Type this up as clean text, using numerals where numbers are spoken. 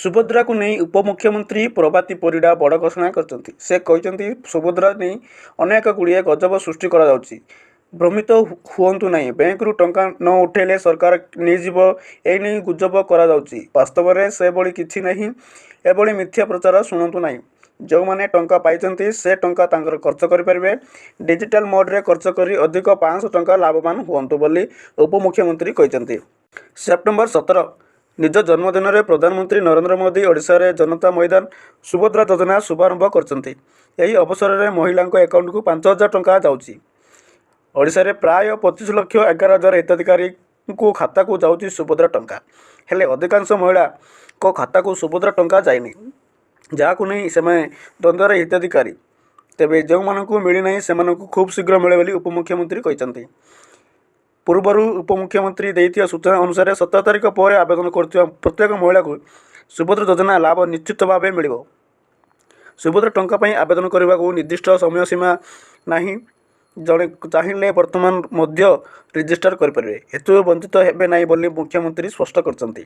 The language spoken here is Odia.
ସୁଭଦ୍ରାକୁ ନେଇ ଉପମୁଖ୍ୟମନ୍ତ୍ରୀ ପ୍ରଭାତୀ ପରିଡ଼ା ବଡ଼ ଘୋଷଣା କରିଛନ୍ତି। ସେ କହିଛନ୍ତି, ସୁଭଦ୍ରା ନେଇ ଅନେକ ଗୁଡ଼ିଏ ଗୁଜବ ସୃଷ୍ଟି କରାଯାଉଛି। ଭ୍ରମିତ ହୁଅନ୍ତୁ ନାହିଁ। ବ୍ୟାଙ୍କରୁ ଟଙ୍କା ନ ଉଠାଇଲେ ସରକାର ନେଇଯିବ, ଏନେଇ ଗୁଜବ କରାଯାଉଛି। ବାସ୍ତବରେ ସେଭଳି କିଛି ନାହିଁ। ଏଭଳି ମିଥ୍ୟା ପ୍ରଚାର ଶୁଣନ୍ତୁ ନାହିଁ। ଯେଉଁମାନେ ଟଙ୍କା ପାଇଛନ୍ତି, ସେ ଟଙ୍କା ତାଙ୍କର ଖର୍ଚ୍ଚ କରିପାରିବେ। ଡିଜିଟାଲ ମୋଡରେ ଖର୍ଚ୍ଚ କରି ଅଧିକ 500 ଟଙ୍କା ଲାଭବାନ ହୁଅନ୍ତୁ ବୋଲି ଉପମୁଖ୍ୟମନ୍ତ୍ରୀ କହିଛନ୍ତି। ସେପ୍ଟେମ୍ବର 17, ନିଜ ଜନ୍ମଦିନରେ ପ୍ରଧାନମନ୍ତ୍ରୀ ନରେନ୍ଦ୍ର ମୋଦି ଓଡ଼ିଶାରେ ଜନତା ମଇଦାନ ସୁଭଦ୍ରା ଯୋଜନା ଶୁଭାରମ୍ଭ କରିଛନ୍ତି। ଏହି ଅବସରରେ ମହିଳାଙ୍କ ଆକାଉଣ୍ଟକୁ 5000 ଟଙ୍କା ଯାଉଛି। ଓଡ଼ିଶାରେ ପ୍ରାୟ 25,11,000 ହିତାଧିକାରୀଙ୍କ ଖାତାକୁ ଯାଉଛି ସୁଭଦ୍ରା ଟଙ୍କା। ହେଲେ ଅଧିକାଂଶ ମହିଳାଙ୍କ ଖାତାକୁ ସୁଭଦ୍ରା ଟଙ୍କା ଯାଇନି। ଯାହାକୁ ନେଇ ସେମାନେ ଦ୍ୱନ୍ଦ୍ୱରେ ହିତାଧିକାରୀ। ତେବେ ଯେଉଁମାନଙ୍କୁ ମିଳିନାହିଁ, ସେମାନଙ୍କୁ ଖୁବଶୀଘ୍ର ମିଳିବ ବୋଲି ଉପମୁଖ୍ୟମନ୍ତ୍ରୀ କହିଛନ୍ତି। ପୂର୍ବରୁ ଉପମୁଖ୍ୟମନ୍ତ୍ରୀ ଦେଇଥିବା ସୂଚନା ଅନୁସାରେ, 17 ତାରିଖ ପରେ ଆବେଦନ କରୁଥିବା ପ୍ରତ୍ୟେକ ମହିଳାଙ୍କୁ ସୁଭଦ୍ରା ଯୋଜନା ଲାଭ ନିଶ୍ଚିତ ଭାବେ ମିଳିବ। ସୁଭଦ୍ରା ଟଙ୍କା ପାଇଁ ଆବେଦନ କରିବାକୁ ନିର୍ଦ୍ଦିଷ୍ଟ ସମୟସୀମା ନାହିଁ। ଜଣେ ଚାହିଁଲେ ବର୍ତ୍ତମାନ ମଧ୍ୟ ରେଜିଷ୍ଟର କରିପାରିବେ। ଏଥିରୁ ବଞ୍ଚିତ ହେବେ ନାହିଁ ବୋଲି ମୁଖ୍ୟମନ୍ତ୍ରୀ ସ୍ପଷ୍ଟ କରିଛନ୍ତି।